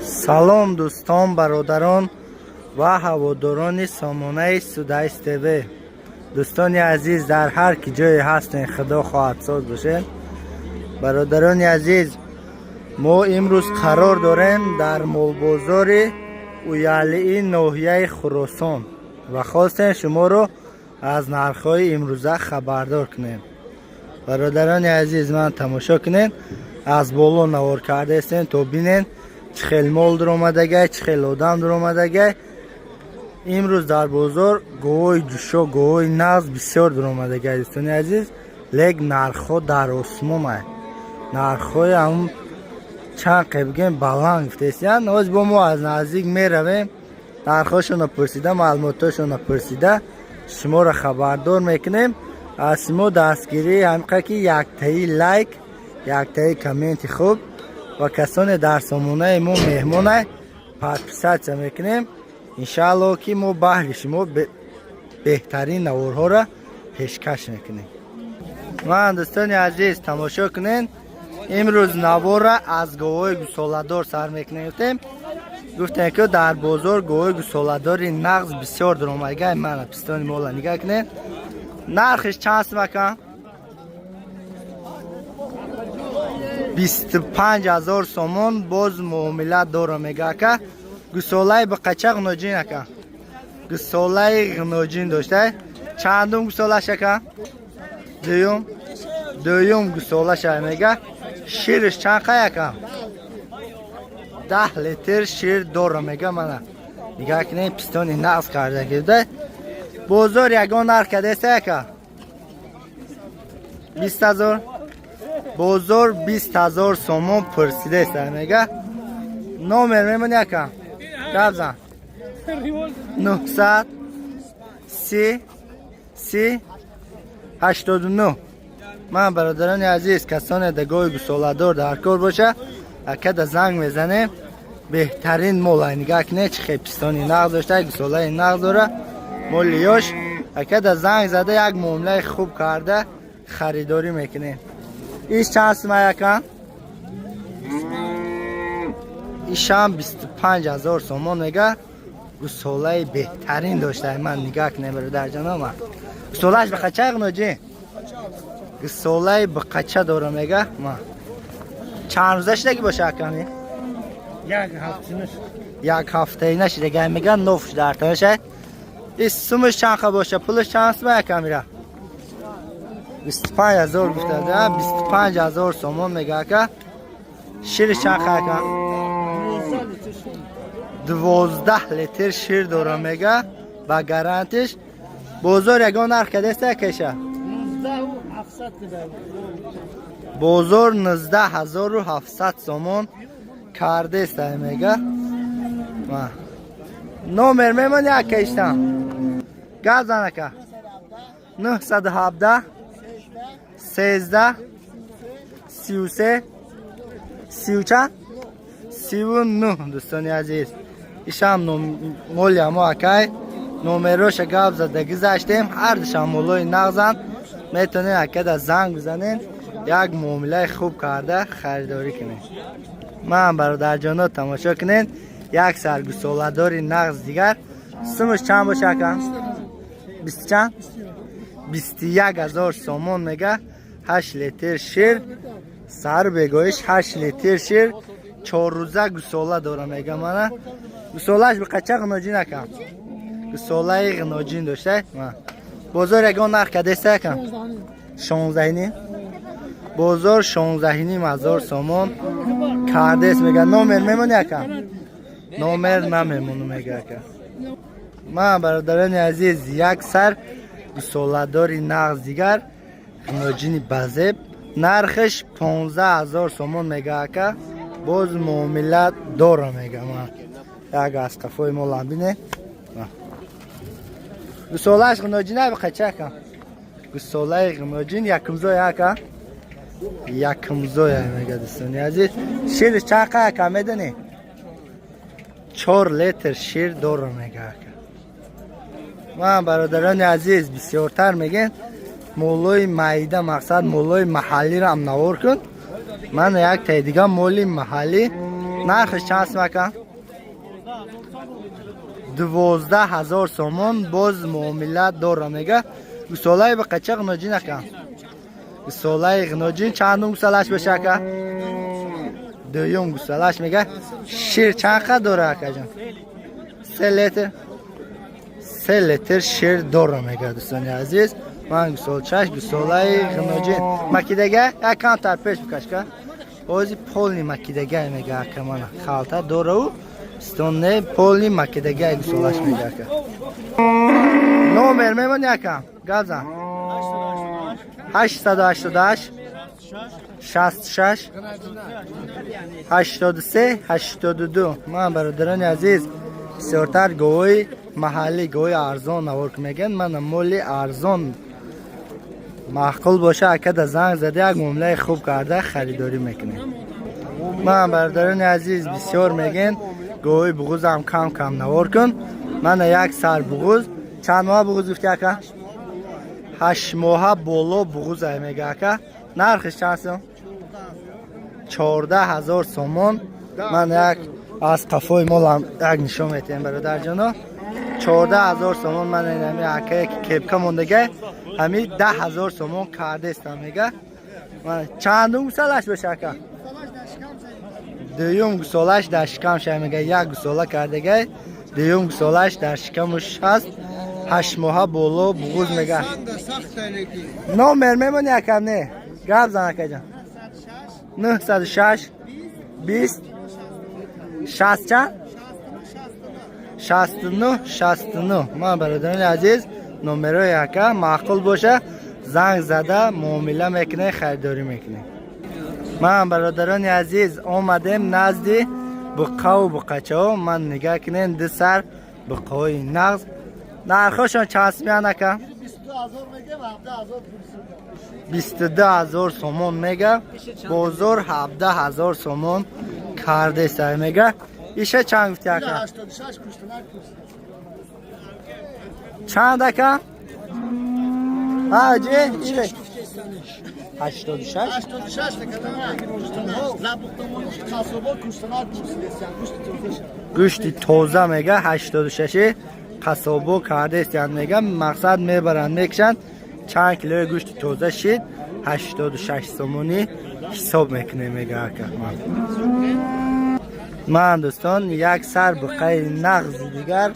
Салом, дӯстон, бародарон ва ҳаводорони сомонаи Судайс ТВ. Дӯстони азиз, дар ҳар ки ҷое ҳастен, Худо хоҳад, соз бошед. Бародарони азиз, мо имрӯз қарор дорем дар молбозори Уялии ноҳияи Хуросон ва хостем шуморо аз нархҳои имрӯза хабардор кунем. Бародарони азиз, ман тамошо кунед, аз боло навор кардаистем, то бинен, чӣ хел мол дуромадагай, чӣ хел одам дуромадагай. Имрӯз дар бозор говои ҷӯшо, говои нағз бисёр дуромадагай, дӯстони азиз, лек нархҳо дар осмонай. Нархҳои ҳамун чанд қе бигем, баланд гуфтесиян. Ҳоз бо мо аз наздик меравем, нархҳошонро пурсида, маълумотҳошонро пурсида, шуморо хабардор мекунем. Аз шумо дастгирии ҳамиқа, ки яктаи лайк, яктаи комменти хуб ва касоне дар сомонаи мо меҳмонай, подписаться мекунем. Иншаалло, ки мо баҳри шумо беҳтарин наворҳоро пешкаш мекунем. Ман, дӯстони азиз, тамошо кунед, имрӯз навора аз говои гусоладор сар мекунем. Гуфтем, ки дар бозор говои гусоладори нағз бисёр дуромадагай. Мана пистони мола нигаҳ кунед. Нархиш чанд сум, ака? 25 000 сомон, боз муомила дора, мега ака. Гусолаи биқача ғуноҷин, ака, гусолаи ғуноҷин дошта. Чандум гусолаш, ака? Дуюм, дуюм гусолаша, мега. Шириш чанд қай, ака? 10 литр шир дора, мега. Мана нигаҳ кунед, пистони нағз карда гирда. Бозор ягон нарх кардеста, ака? 20 000. Бозор 20 000 сомон пурсидеста, мега. Номер мемони, ака? Гап зан. 930 30 89. Ман, бародарони азиз, касоне да гови гусоладор дар кор боша, акада занг мезанем. Беҳтарин мол. Нигаҳ кунед, чӣ хел пистони нағз дошта, гусолаи нағз дора, моли ёш. Акада занг зада, як муомилаи хуб карда харидорӣ мекунем. Иш чанд сума, ака? Ишам 25 000 сомон, мега. Гусолаи беҳтарин дошта. Ман нигаҳ кунем, бародарҷанома, гусолааш бақача ғуноҷи, гусолаи бақача дора, мега. Ма чанд рӯза шидаги боша, аками? Як ҳафтина. Як ҳафтаи нашидага, мега, ноф шуда. Ис сумаш чанд ха боша, пулаш чанд сума, акамира? 25 000 гуфтада, 25 000 сомон, мега ака. Шириш чанд ха, ака? 12 литр шир дора, мега, ба гарантиш. Бозор ягон нарх кадеста, акаша? 700. Бозор 19 700 сомон кардеста, мега. Номер мемони, ака, иштам? Гап зан, ака. 917 13 33 сию чанд? 39. Дӯстони азиз, ишам моли амо акай. Номероша гап зада гузаштем. Ҳардушам молои нағзанд. Метавонед акада занг бизанед, як муомилаи хуб карда харидорӣ кунед. Ман, бародарҷоно, тамошо кунед, як сар гусоладори нағз дигар. Сумаш чанд боша, ака? Бисту чанд? 21 000 сомон, мега. 8 литр шир, сар бегоиш 8 литр шир, 4 рӯза гусола дора, мега. Мана гусолааш биқача ғуноҷин, ака, гусолаи ғуноҷин дошта. Бозор ягон нарх кадеста, ака? Шонздаҳним. Бозор 16 500 сомон кардест, мега. Номер мемони, ака? Номер намемону, мега ака. Ман, бародарони азиз, як сар гусоладори нағз дигар, ғуноҷини базеб. Нархаш 15 000 сомон, мега ака, боз муомила дора, мега. Ман як аз қафои молам бине. Гусолааш ғуноҷин бақача, ака? Гусолаи ғуноҷин якумзоя, ака, якумзоя, мега. Дӯстони азиз, шириш чанд қа, ака, медонӣ? 4 литр шир дора, мега ака. Ман, бародарони азиз, бисёртар мегӯянд, молои майда, мақсад, молои маҳаллиро ҳам навор кун. Ман як таи дига моли маҳаллӣ. Нархиш чанд сум, ака? 12 000 сомон, боз муомила дора мега. Гусолаи бақача ғиноҷин, ака? Гусолаи ғиноҷин чандум гусалаш боша, ака? Дуюм гусалаш мега. Шир чанд қад дора, акаҷон? 3 литр, 3 литр шир дора мега. Дӯстони азиз, ман гусолчаш, гусолаи ғиноҷин макидага як камтар пеш бикашка. Ози полный макидага мега, ака. Мана, халта дораву стонне, полный макидага гусолаш мега, ака. Номер мемони, ака? Гап зан. 888 66 83 82. Ман, бародарони азиз, бисёртар говои маҳаллӣ, говои арзон навор мегӯянд. Мана, моли арзон маъқул боша, акада занг зада, як муомилаи хуб карда харидорӣ мекунем. Ман, бародарони азиз, бисёр мегӯен, говои буғузам кам кам навор кун. Мана, як сар буғуз. Чанд моҳа буғуз гуфти, ака? 8 моҳа боло буғузай мега, ака. Нархиш чанд сум? 14 000 сомон. Ман як аз қафои молам як нишон метиҳем, бародарҷоно. 14 000 сомон. Ман ҳами акае ки кепка мондага, ҳами 10 000 сомон кардестам мега. Чандум гусалаш боша, ака? Дуюм гусолаш дар шикам ша мега. Як гусола кардагай, дуюм гусолаш дар шикамуш ҳаст. 8 моҳа боло буғуз мега. Номер мемони, ака? Не, гап зан, акаҷон. 906 20 60 чанд? 69 69. Ман, бародарони азиз, номерои ака маъқул боша, занг зада муомила мекунед, харидорӣ мекунед. Ман, бародарони азиз, омадем назди буққаву буққачаҳо. Ман нигаҳ кунем, ду сар буққаҳои нағз. Нархошон чанд сумян, ака? 22 000 сомон мега. Бозор 17 000 сомон кардеса мега. Иша чанд гуфти, ака? Чанд, ака? Ҳаҷи ире 86. Гӯшти тоза мега. 86 қассобо кардестиянд мега. Мақсад, мебаранд, мекушанд, чанд килои гӯшти тоза шид, 86 сомонӣ ҳисоб мекунем мега, ака. Ман, дӯстон, як сар буқаи нағзи дигар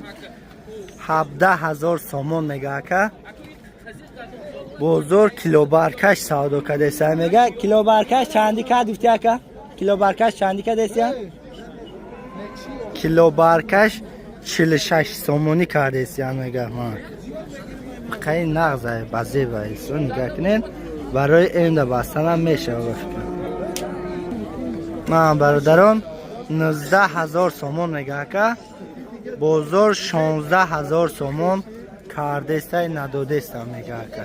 17 000 сомон мега, ака. Бозор килобаркаш савдо кардеса мега. Килобаркаш чанди кард гуфти, ака? Килобаркаш чанди кардесия? Килобаркаш 46 сомонӣ кардесия мега. Буқаи нағза, базеба исо, нигаҳ кунед. Барои эмда бастанам мешава, ба фикрам. Ман, бародарон, 19 000 сомон мега, ака. Бозор 16 000 сомон кардестай, надодестам мега, ака.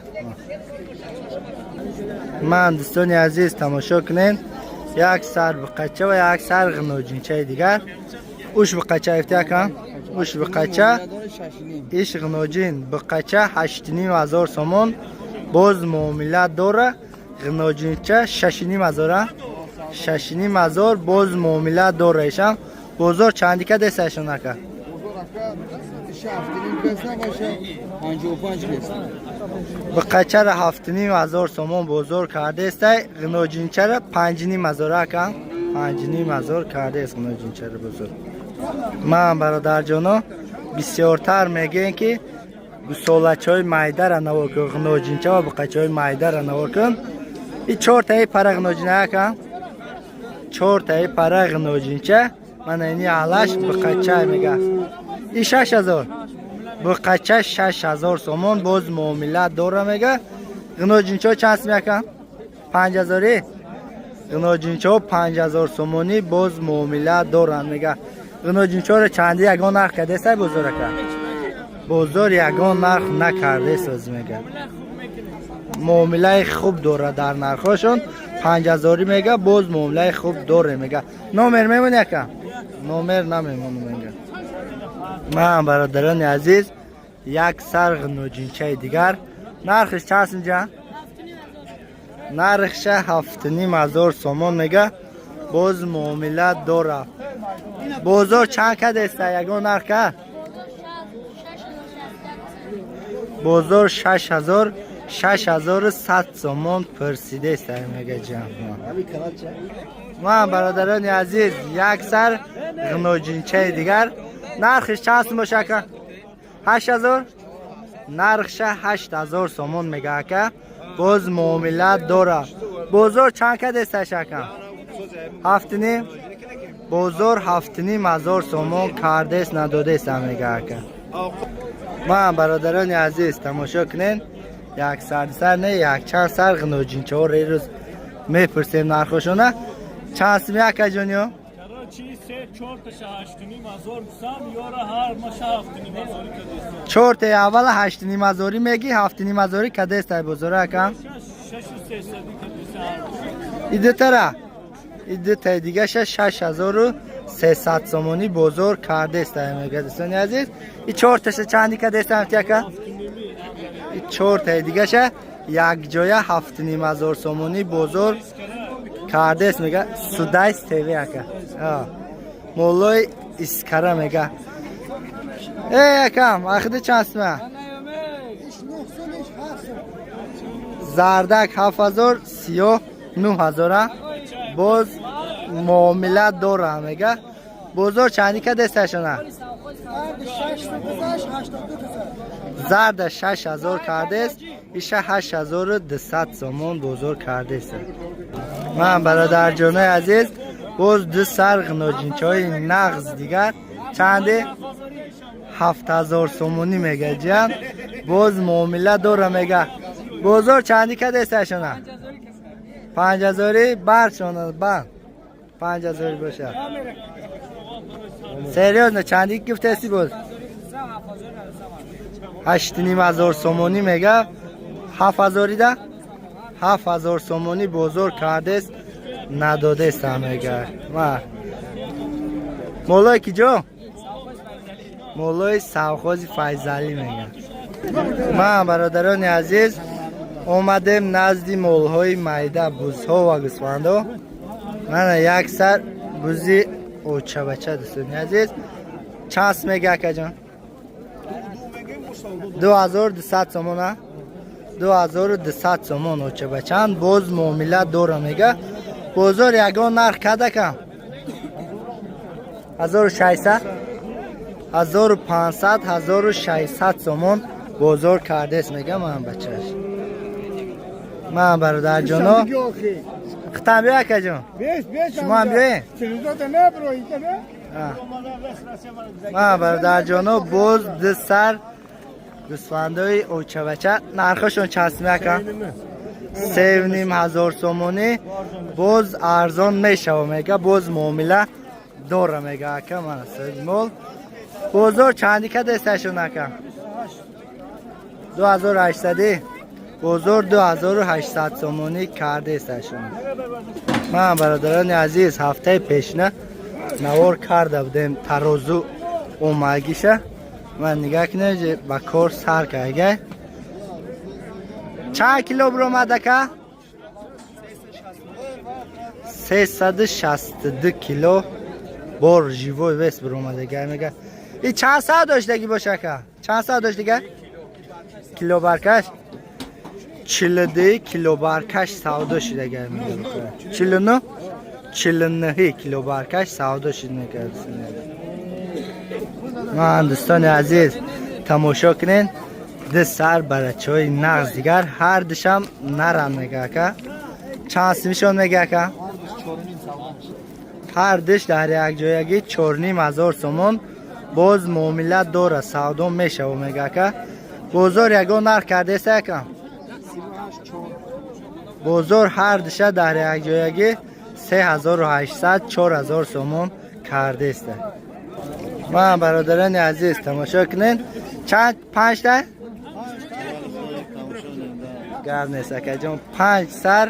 Ман, дӯстони азиз, тамошо кунед, як сар буқача ва як сар ғиноҷинчаи дигар. Уш буқача ифти, ака, уш буқача, иш ғиноҷин. Буқача 8500 сомон, боз муомила дора. Ғиноҷинча 6500-а, 6500, боз муомила дора. Ишам бозор чанди кадесашон, ака? 7,5 каса баша, 55 каса. Буқачара 7500 сомон бозор кардестай, ғиноҷинчара 5500, ака. 5500 кардест ғиноҷинчара бозор. Ман, бародарҷоно, бисёртар мегӯем, ки гусолачаҳои майдара навор кун, ғиноҷинча ва буқачаҳои майдара навор кун. И чортаи пара ғиноҷина, ака, чортаи пара ғиноҷинча. Мана, ини алаш буқача мега. И 6000, буқача 6000 сомон, боз муомила дора мега. Ғиноҷинчаҳо чанд сум, ака? 5000-и. Ғиноҷинчаҳо 5000 сомонӣ, боз муомила доранд мега. Ғиноҷинчаҳоро чанди ягон нарх кардесай бозор, ака? Бозор ягон нарх накардесоз мега. Муомилаи хуб дорад дар нархҳошон. 5000-ӣ мега, боз муомилаи хуб доре мега. Номер мемони, ака? Номер намемонам мега. Ман, бародарони азиз, як сар ғиноҷинчаи дигар. Нархиш чанд сумҷа? Нархша 7500 сомон мега, боз муомила дора. Бозор чанд кадеста, ягон нарх кард? Бозор 6000, 6100 сомон пурсидеста, мега ҷамъ. Ман, бародарони азиз, як сар ғиноҷинчаи дигар, нархиш чанд сум боша, ака? 8000 нархша, 8000 сомон мега ака, боз муомила дора. Бозор чанд кадесташ, ака? 7,5. Бозор 7500 сомон кардест, надодеста, мега ака. Ман, бародарони азиз, тамошо кунед, як сар сар не, якчанд сар ғиноҷинчаҳоро ирӯз мепурсем нархошона. Чанд суми, акаҷониё? Короче, се чорташа 8500 гусам, ёра ҳар маша 7500 кадеста. Чортаи аввала 8500-ӣ меги, 7500-ӣ кадестай бозора, ака? 6300 кадеста ҳар маша. Идутара, идутаи дигаша 6300 сомонӣ бозор кардестай, мега. Дӯстони азиз, и чорташа чанди кадеста, ака? И чортаи дигаша якҷоя 7500 сомонӣ бозор кардест, мега. Судайс ТВ, ака. Моллои Искара мега. Э, акам, ахиди чанд сума? Зардак 7000, сиёҳ 9000-а, боз муомила дора, мега. Бозор чанди кадесташона? Зарда 6000 кардест, иша 8200 сомон бозор кардест. Ман, бародарҷонои азиз, боз ду сар ғиноҷинчаҳои нағз дигар, чанде? 7000 сомонӣ мега ҷиям, боз муомила дора, мега. Бозор чанди кадесташона? 5000-и баршона банд, 5000-и бошад. Серьёзно, чанди гуфтеси? Боз 8500 сомонӣ мега. 7000-ида 7000 сомонӣ бозор кардест, надодеста, мега. Ма молои ки ҷо? Молои совхози Файзалӣ, мега. Ман, бародарони азиз, омадем назди молҳои майда, бузҳо ва гӯсфандо. Мана як сар бузи очабача, дӯстони азиз, чанд сум мега, акаҷон? 2200 сомона, 2200 сомон очабачанд, боз муомила дора, мега. Бозор ягон нарх кадакам? 1600, 1500, 1600 сомон бозор кардест, мега. Ман бачаш, ман, бародарҷоно, хитам биё, акаҷон, шумоам биёен. Ман, бародарҷоно, боз ду сар гӯсфандои очабача, нархошон чанд суми, ака? 3500 сомонӣ, боз арзон мешава, мега, боз муомила дора, мега ака. Мана соҳиби мол. Бозор чанди кадесташон, ака? 2800-ӣ. Бозор 2800 сомонӣ кардесташон. Ман, бародарони азиз, ҳафтаи пешина навор карда будем тарозу омагиша. Ман нигаҳ кунед, ба кор сар карда. Чанд кило биромад, ака? 362 кило бор живой вес биромадага, мега. И чанд саат доштагӣ боша, ака? Чанд саат доштага? Килобаркаш 42 килобаркаш савдо шудага, мега. 49, 49 килобаркаш савдо шуд, мега. Ман, дӯстони азиз, тамошо кунед, ду сар барачаҳои нағз дигар, ҳар душам нарам, мега ака. Чанд сумишон, мега, ака? Ҳар душ дар якҷоягӣ 4500 сомон, боз муомила дора, савдо мешава, мега ака. Бозор ягон нарх кардеста, ака? Бозор ҳар душа дар якҷоягӣ 3800, 4000 сомон кардеста. Ман, бародарони азиз, тамошо кунед, чанд, панҷта гап нест, акаҷон. Панҷ сар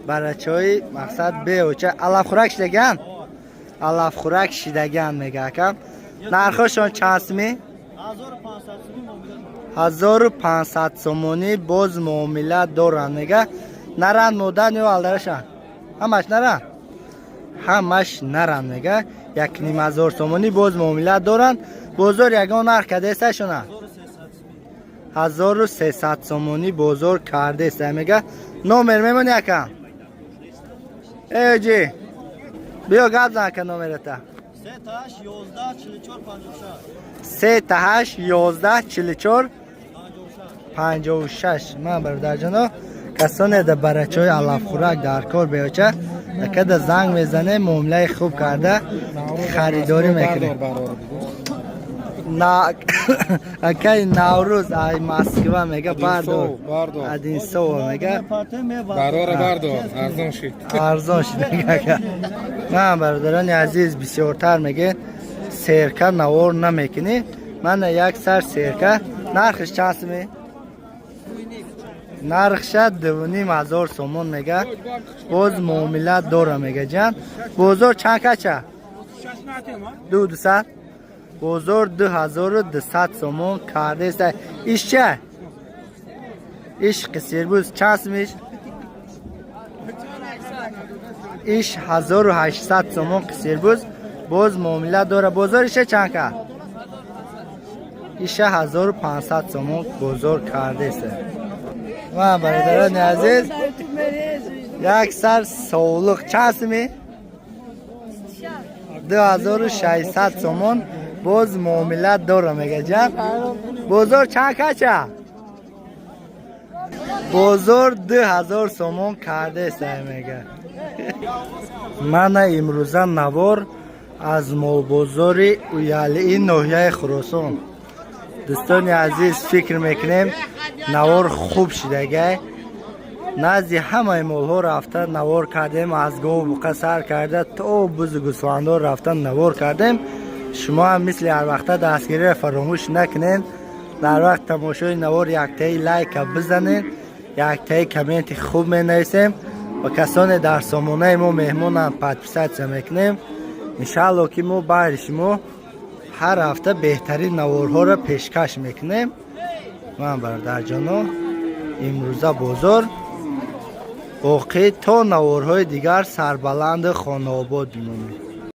барачаҳои мақсад беоча, алафхӯрак шидаган, алафхӯрак шидаган, мега ака. Нархошон чанд суми? 1500 сомонӣ, боз муомила доранд, мега. Наранд, модан ё алдарашанд? Ҳамаш наранд, ҳамаш наранд, мега. 1,5 ҳазор сомонӣ боз муомила доранд. Бозор ягон нарх кардесашона? 1300 сомонӣ бозор кардеста мега. Номер мемони, ака? Эҷи, биё, гап зан, ака, номерата. 3 8 11 44 56. 3 8 11 44 56. Ман, бародарҷоно, касоне да барачаҳои алафхӯрак дар кор беоча, акада занг мезанем, муомилаи хуб карда харидорӣ мекунем. На акаи Наврӯз ай Москва мега, бардор. Бардор. Одинцово мега. Барора бардор, арзон шид. Арзон шид, ака. Ман, бародарони азиз, бисёртар меге, серка навор намекунӣ. Мана як сар серка, нархиш чанд суми? Нархша 2,5 ҳазор сомон мега, боз муомила дора мега. Ҷан, бозор чанд кача? Ду дусад. Бозор 2200 сомон кардеста. Иш ча? Иш қисирбуз чанд сумиш? Иш 1800 сомон қисирбуз, боз муомила дора. Бозор иша чанд ка? Иша 1500 сомон бозор кардеста. Ма, бародарони азиз, як сар совлуқ чанд суми? 2600 сомон, боз муомила дора мега. Ҷан, бозор чанд кача? Бозор 2000 сомон кардеста мега. Мана имрӯза навор аз молбозори Уялии ноҳияи Хуросон. Дӯстони азиз, фикр мекунем, навор хуб шидагай. Назди ҳамаи молҳо рафта навор кардем, аз гову буқа сар карда то бузу гӯсфандор рафта навор кардем. Шумо ҳам мисли ҳарвақта дастгириро фаромӯш накунед. Дар вақт тамошои навор яктаи лайка бизанед, яктаи комменти хуб менависем ва касоне дар сомонаи мо меҳмонанд, подписаться мекунем. Иншаалло, ки мо баҳри шумо ҳар ҳафта беҳтарин наворҳоро пешкаш мекунем. Ман, бародарҷоно, имрӯза бозор боқӣ. То наворҳои дигар сарбаланду хонаобод бимонед.